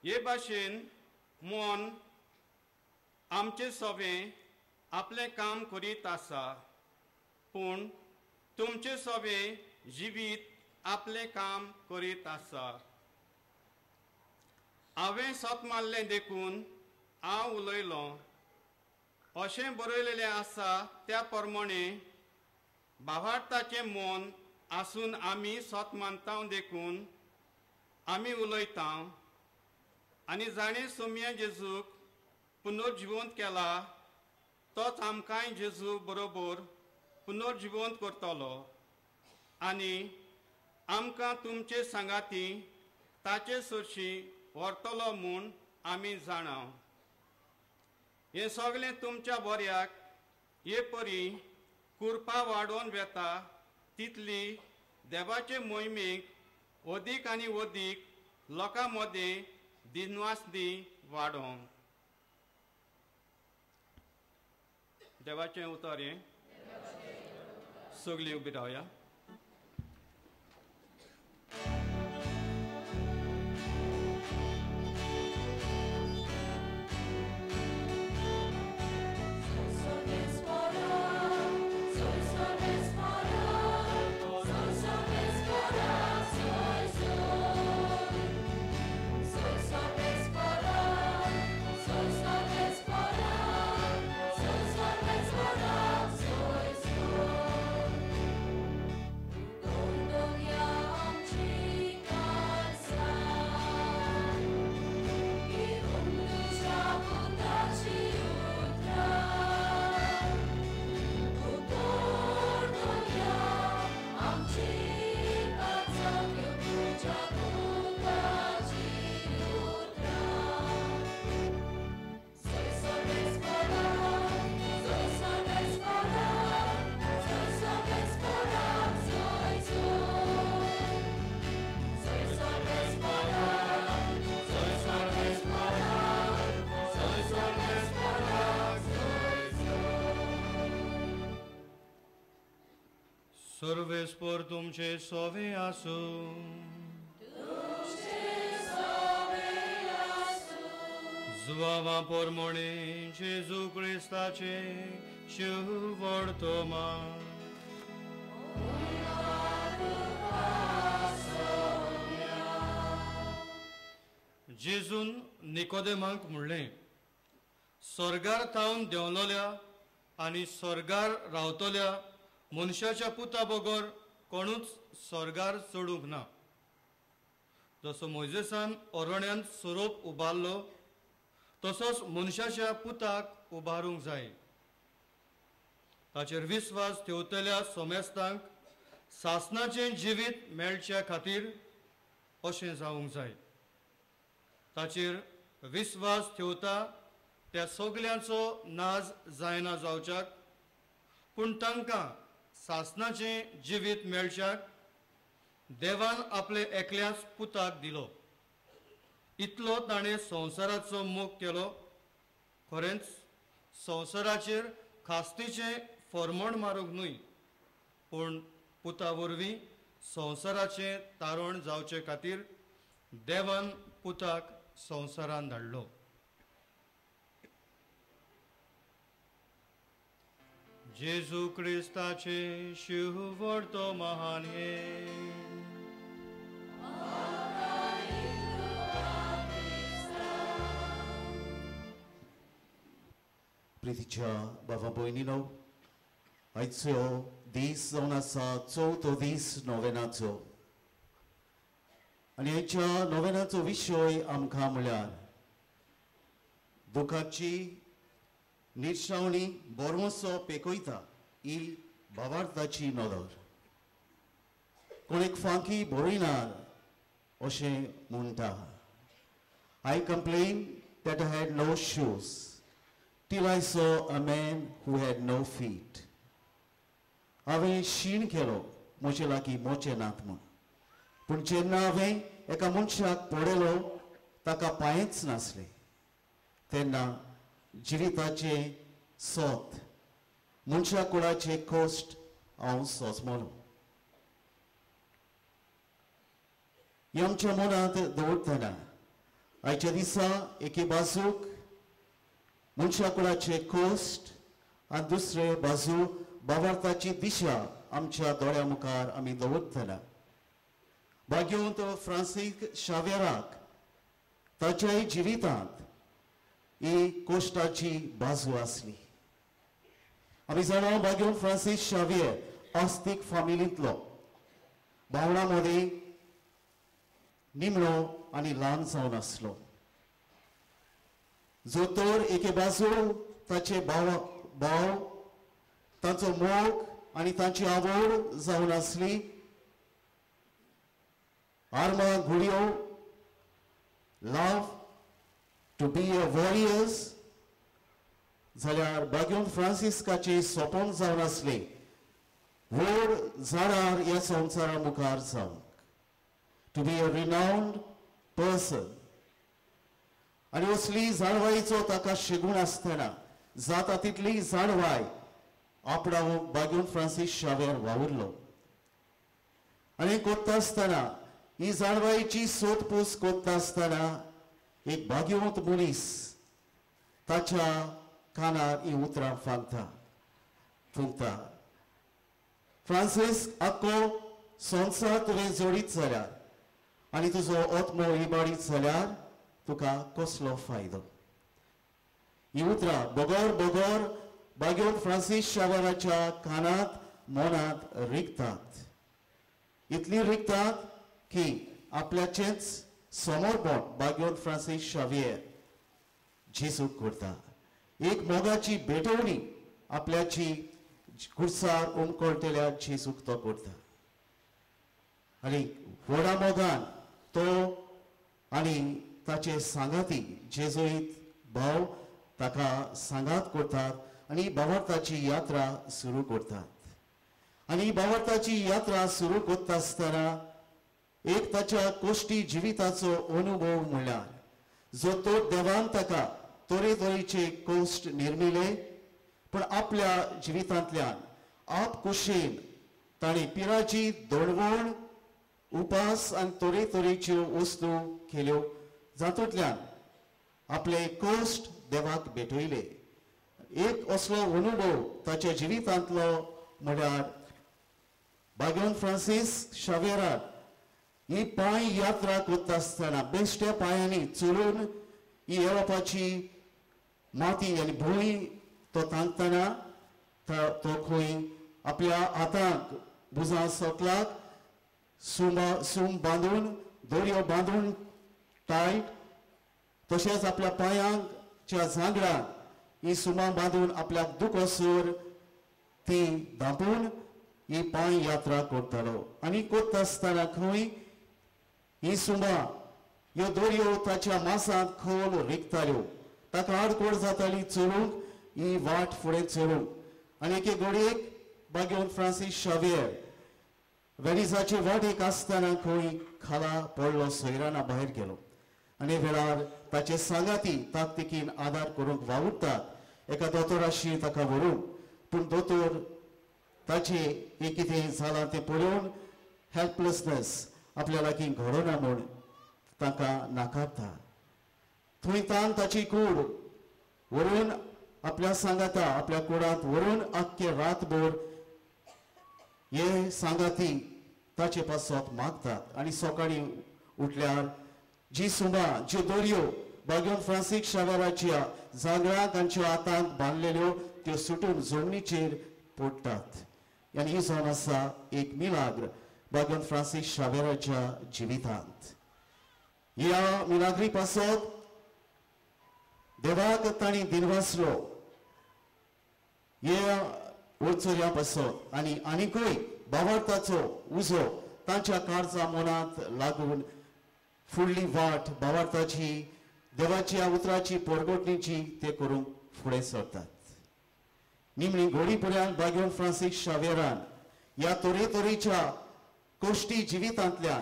हे भाशेन मन आमचें सवें आपलें काम करीत आसा, पूण तुमचें सवें जिवीत आपलें काम करीत आसा। हांवें सत मारलें देखून हांव उलयलों अशें बरयलेलें आसा। त्या प्रमाणे भावार्थाचें मन आसून आमी सत मानता देखून आमी उलयता आनी जाणें सोम्या जेजूक पुनर्जिवंत केला तोच आमकांय जेजू बरोबर पुनर्जिवंत करतलो आनी आमकां तुमचे सांगाती ताचे सरशी व्हरतलो म्हूण आमी जाणा। हें सगळें तुमच्या बऱ्याक हे परी कुरपा वाडोवन वेता तितली देवाचे मोहिमेक अदीक आनी अदीक लोकां मदें दिनवासदी वाडोवंक। देवाचें उतर हें। सगळीं उबी रावया। सर्वेस्पर तुमचे सोवे आसूं। जुवावा पोरमोणे जेजू क्रिस्ताचे शिववर्तमान। जेजून निकोदेमाक म्हणलें, स्वर्गार थावन देंवलोल्या आनी स्वर्गार रावतल्या मनशाच्या पुता बगर कोणूच स्वर्गार चडूंक ना। जसो मोयजेसान अरण्यांत सोरोप उबारलो तसोच मनशाच्या पुताक उबारूंक जाय। ताचेर विस्वास ठेवतल्या सोमेस्तांक सासनाचें जिवीत मेळच्या खातीर अशें जावंक जाय। ताचेर विस्वास ठेवता त्या सगल्यांचो नाज जायना जावच्याक, पूण तांकां सासनाचें जिवीत मेळच्याक देवान आपले एकल्याच पुताक दिलो। इतलो ताणें संवसाराचो मोग केलो। खरेंच संवसाराचेर खास्तीचें फॉर्मण मारूंक न्हय, पूण पुता वरवीं संवसाराचें तारण जावचे खातीर देवान पुताक संवसारान धाडलो। जेजू क्रिस्ताचे शिववर्तो महान हे। प्रितीच्या बाबा भयणीनो, आयचो दीस जावन आसा चवथो दीस नोवेनाचो आनी आयच्या नोवेनाचो विशय आमकां म्हळ्यार दुखाची निर्शावणी बोरमोसो पेकयता ही भावार्थाची नदर। कोण एक फांकी बरयना अशें म्हणटा, I complain that I had no shoes till I saw a man who had no feet. हांवें शीण केलो म्हजे लागीं मोचे नात म्हूण, पूण जेन्ना हांवें एका मनशाक पळयलो ताका पांयच नासले तेन्ना जिविताचें सोत मनशा कुळाचे कश्ट हांव सोंसमलो। हें आमच्या मनांत दवरतना आयच्या दिसा एके बाजूक मनशा कुळाचे कोश्ट आनी दुसरे बाजू भावार्थाची दिशा आमच्या दोळ्या मुखार आमी दवरतला. भाग्यवंत फ्रांसीस शावेराक ताच्याय जिवितांत ही कोश्टाची बाजू आसली. आमी जाणा भाग्यवंत फ्रांसीस शावियर आस्तीक फामिलींतलो, भावणां मदीं निमणो आनी ल्हान जावन आसलो. जो तर एके बाजू ताचे भाव तांचो मोग आनी तांची आवड जावन आसली आर्मां घुडयो, love to be a warriors, जाल्यार भाग्यवंत फ्रांसिस्काचे सपन जावन आसलें व्हड झाडार ह्या संवसारा मुखार जावंक, to be a renowned person. आनी असली जाणवायचो ताका शेगूण आसतना जाता तितली जाणवाय आपणावंक भाग्यवंत फ्रांसीस शावेर वावुरलो. आनी कोत्ता आसतना ही जाणवायची सोदपूस कोत्ता आसतना एक भाग्यवंत मनीस ताच्या कानार ही उतरां फांकता फुंकता, फ्रांसीस आख्खो संवसार तुवें जोडीत जाल्यार आनी तुजो आत्मो इबाडीत जाल्यार तुका कसलो फायदो. ही उतरां बगर बगर भाग्यवंत फ्रांसीस शावेराच्या कानांत मनांत रिगतात, इतली रिगतात की आपल्याचेंच समर्पण भाग्यवंत फ्रांसीस शावियर जेजूक करता. एक मोगाची भेटवणी आपल्याची कुर्सार उमकळटेल्या जेजूक तो करता आनी व्हडा मोगान तो आनी ताचे सांगाती जेजुईत भाव ताका सांगात करतात आनी भावार्थाची यात्रा सुरू करतात. आनी भावार्थाची यात्रा सुरू करता आसतना एक ताच्या कोश्टी जिविताचो अनुभव म्हणल्यार जो तो देवान ताका तरेतरेचे कोश्ट निर्मिले, पूण आपल्या जिवितांतल्यान आप कुशीन ताणें पिराची दळवण, उपास आनी तरेतरेच्यो वस्तू केल्यो जातूंतल्यान आपले कोश्ट देवाक भेटयले. एक असलो अनुभव ताच्या जिवितांतलो म्हळ्यार भाग्यवंत फ्रांसीस शावेराक ही पांय यात्रा करता आसतना बेश्ट्या पांयांनी चलून ही येवपाची माती आनी भूंय तो तांकतना तो खंय आपल्या हाताक भुजां सकलाक सूम बांदून दोरयो बांदून टायट, तशेंच आपल्या पांयांच्या जांगडाक ही सुमां बांदून आपल्याक दुखोसर ती धांपून ही पांय यात्रा करतालो. आनी करता आसतना खंय ही सुमां ह्यो दोरयो ताच्या मासांत खोल रिगताल्यो, ताका आडखळ जाताली चलूंक ही वाट फुडें चलूंक. आनी एके घडयेक भाग्यवंत फ्रांसीस शावियर वेनिजाचे वाटेक आसतना खंय खाला पडलो, सोयराना भायर गेलो आनी वेळार ताचे सांगाती ताकतिकीन आदार करूंक वावुरतात एका दोतोराशी ताका व्हरूंक, पूण दोतोर ताचे हें कितें जालां तें पळोवन हेल्पलेसनेस आपल्या लागीं घडोना म्हूण तांकां नाकारता. थंय तान ताची कूड व्हरून आपल्या सांगाता आपल्या कुडांत व्हरून आख्खे रातभर हे सांगाती ताचे पासत मागतात. आनी सकाळीं उठल्यार जी सुमां ज्यो दोरयो भाग्यवंत फ्रांसीस शावेराच्या जांगडाक तांच्या हातांत बांदलेल्यो त्यो सुटून जमनीचेर पडटात. आनी ही जावन आसा एक मिलाग्र भाग्यवंत फ्रांसीस शावेराच्या जिवितांत. ह्या मिलाग्री पासत देवाक तांणी दिनवासलो ह्या वचोऱ्या पासत आनी आनीकूय भावार्थाचो उजो तांच्या काळजा मनांत लागून फुडली वाट भावार्थाची देवाच्या उतराची पोरगोटणीची ते करूंक फुडें सरतात. निमणी घोडी पर्यंत भाग्यवंत फ्रांसीस शावेरान ह्या तरेतरेच्या कोश्टी जिवितांतल्यान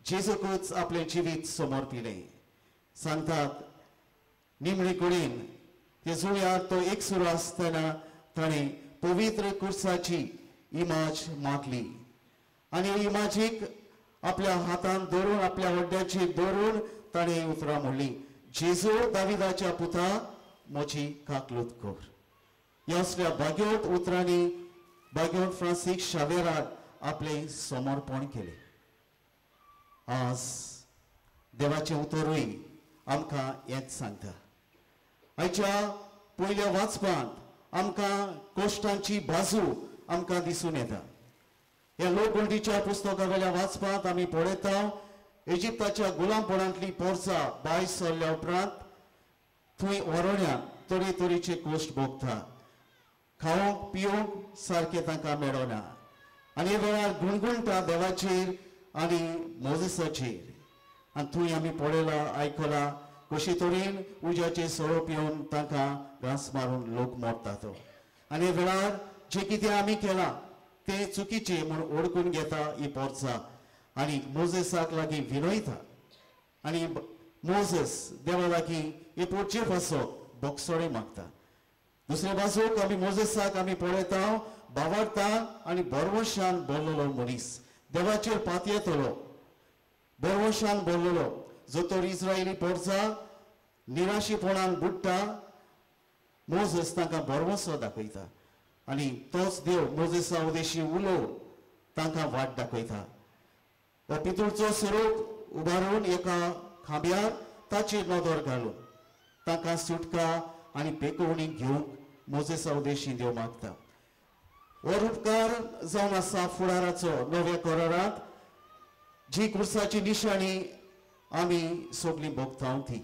जेजूकूच आपलें जिवीत समर्पिलें. सांगतात निमणे कडेन ते जुळ्यार तो एकसुरो आसतना ताणें पवित्र कुर्साची इमाज मागली आनी इमाजीक आपल्या हातान धरून आपल्या हड्ड्याचेर धरून ताणें उतरां म्हणली, जेजू दाविदाच्या पुता म्हजी काकलूत कर. ह्या असल्या भाग्यवंत उतरांनी भाग्यवंत फ्रांसीस शावेरान आपलें समर्पण केलें. आज देवाचें उतरूय आमकां हेंच सांगता. आयच्या पयल्या वाचपांत आमकां कश्टांची बाजू आमकां दिसून येता. ह्या लोकगुंडीच्या पुस्तका वेल्या वाचपांत आमी पळयता इजिप्ताच्या गुलामपणांतली पोरसा भायर सरल्या उपरांत थंय वरोण्यांत तरेतरेचे कश्ट भोगता. खावंक पिवंक सारकें तांकां मेळना आनी हे वेळार गुणगुणटा देवाचेर आनी मोजेसाचेर. आनी थंय आमी पळयला आयकला कशे तरेन उज्याचे सोरो पिवन तांकां घांस मारून लोक मरतात. आनी हे वेळार जें कितें आमी केलां तें चुकीचें म्हूण ओळखून घेता ही पोरसा आनी मोजेसाक लागीं विनयता आनी मोजेस देवा लागीं हे पोरचे पासत बोगसोडे मागता. दुसरे बाजूक आमी मोजेसाक आमी पळयता बावडता आनी बरवशान बोल्लेलो मनीस, देवाचेर पातयेतलो बरवशान बोल्लेलो. जो तर इस्रायली पोरसा निराशीपणान बुडटा, मोजेस तांकां बरवसो दाखयता आनी तोच देव मोजेसा उदेशी उलोवन तांकां वाट दाखयता. हो पितूळचो स्वरूप उबारून एका खांब्यार ताचेर नदर घालून तांकां सुटका आनी पेकोवणी घेवंक मोजेसा उदेशी देव मागता. हो रुपकार जावन आसा फुडाराचो नव्या करारांत जी कुर्साची निशाणी आमी सगळीं भोगता ती.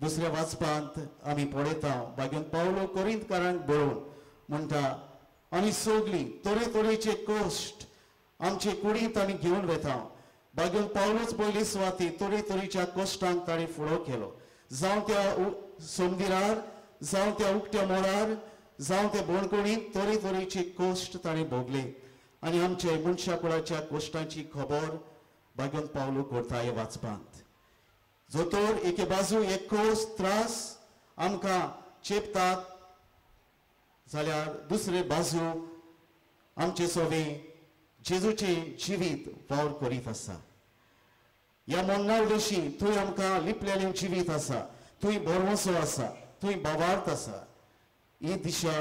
दुसऱ्या वाचपांत आमी पळयता भाग्यवंत पावलो कोरिंतकारांक बरोवन म्हणटा, आमी सगळीं तरेतरेचे कश्ट आमचे कुडींत आमी घेवन वेता. भाग्यवंत पावलोच पयली सुवाती तरेतरेच्या कश्टांक ताणें फुडो केलो. जावं त्या सोमदिरार, जावं त्या उकत्या मोडार, जावं त्या बोणकोणींत तरेतरेचे कश्ट ताणें भोगले आनी आमचे मनशा कुळाच्या कश्टांची खबर भाग्यवंत पावलो करता ह्या वाचपांत. जोतर एके बाजू एक कश्ट त्रास आमकां चेपतात जाल्यार दुसरे बाजू आमचे सोवे जेजूचें जिवीत वावर करीत आसा. ह्या मरणा उदेशी थंय आमकां लिपलेलें जिवीत आसा, थंय भरवंसो आसा, थंय भावार्थ आसा. ही दिशा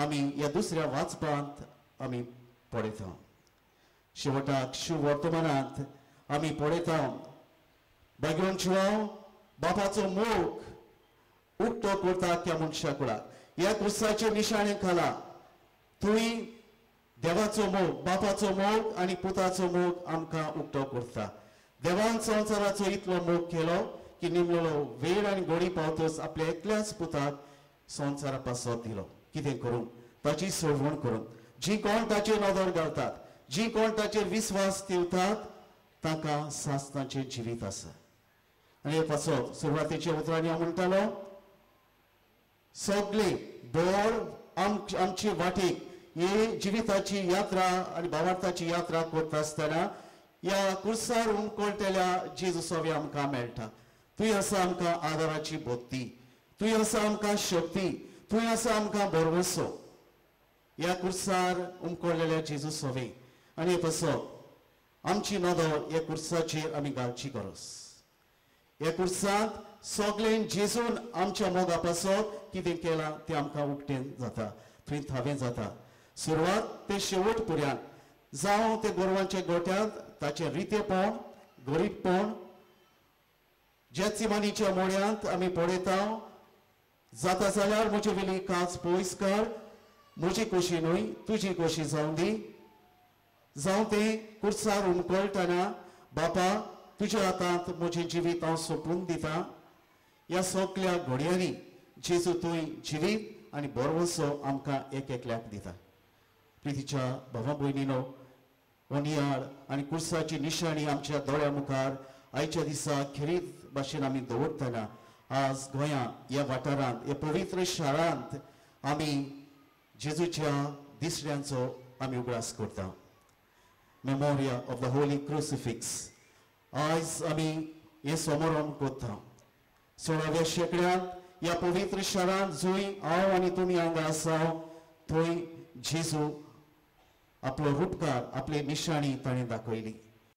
आमी ह्या दुसऱ्या वाचपांत आमी पळयता. शेवटाक शिववर्तमानांत आमी पळयता भाग्यवंत शिवाव बापाचो मोग उक्तो करता त्या मनशा कुळाक. ह्या कुर्साचे निशाणे खाला थंय देवाचो मोग, बापाचो मोग आनी पुताचो मोग आमकां उक्तो करता. देवान संवसाराचो इतलो मोग केलो की निमलेलो वेळ आनी गोडी पावतच आपल्या एकल्याच पुताक संवसारा पासत दिलो. कितें करूंक? ताची सोडवण करूंक. जी कोण ताचेर नदर घालतात, जी कोण ताचेर विस्वास ठेवतात तांकां सासणाचें जिवीत आसा. आनी हे पासत सुरवातेच्या उतरांनी हांव म्हणटालो, सगळे बळ आमचे वाटेक हे जिविताची यात्रा आनी भावार्थाची यात्रा करता आसतना ह्या कुर्सार उमकळटेल्या जेजू सोवे आमकां मेळटा. थंय आसा आमकां आदाराची भक्ती, थंय आसा आमकां शक्ती, थंय आसा आमकां भरवसो. ह्या कुर्सार उमकळलेल्या जेजू सोवे आनी तसो आमची नदर ह्या कुर्साचेर आमी घालची गरज. ह्या कुर्सांत सगळें जेजून आमच्या मोगा पासत कितें केलां तें आमकां उक्तें जाता, थंय थावें जाता. सुरवात ते शेवट पर्यंत जावं ते गोरवांच्या गोट्यांत ताचें रितेपण, गरीबपण, जेत्सिमानीच्या मोड्यांत आमी पळयता जाता जाल्यार म्हजे वेली कांच पयस कर, म्हजी खोशी न्हय तुजी खोशी जावं दी. जावं तें कुर्सार उमकळटना बापा तुज्या हातांत म्हजें जिवीत हांव सोंपून दिता. ह्या सगल्या घडयांनी जेजू तुवें जिवीत आनी भरवंसो आमकां एक एकल्याक दिता. प्रितीच्या भावा भयणीनो, हो नियाळ आनी कुर्साची निशाणी आमच्या दोळ्या मुखार आयच्या दिसा खेरीत भाशेन आमी दवरतना आज गोंया ह्या वाठारांत, ह्या पवित्र शारांत आमी जेजूच्या दिसण्यांचो आमी उगडास करता. Memoria of the holy crucifix आयज आमी हें समारंभ करता. 16व्या शेंकड्यांत ह्या पवित्र शारांत जंय हांव आनी तुमी हांगा आसा थंय जेजू आपलो रुपकार, आपली निशाणी ताणें दाखयली.